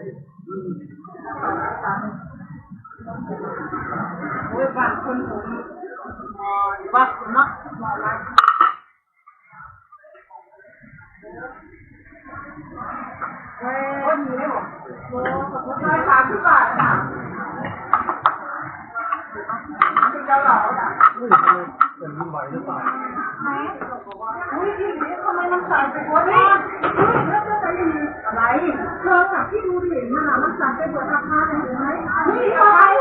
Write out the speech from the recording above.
ໂອ້ຍ ບ້ານຄົນ ວັດເນາະ ເອີ ຄົນນີ້ເດ້ບໍ່ ໂອ້ຍ ສາມສິບບາດ ເຈົ້າເລົ່ານະ ອຸ້ຍ ເປັນດິນໄຫວຫຼືເປົ່າ? ອຸ້ຍ ທຳໄມມັນສັ່ນໄປໝົດເລີຍ? ອາໄລ? ໂທລະສັບທີ່ດູດເຫັນຫັ້ນນະ ມັນສັ່ນໄປເບິດອາຄານເຫັນໄໝ? ອຸ້ຍ ອາໄລ?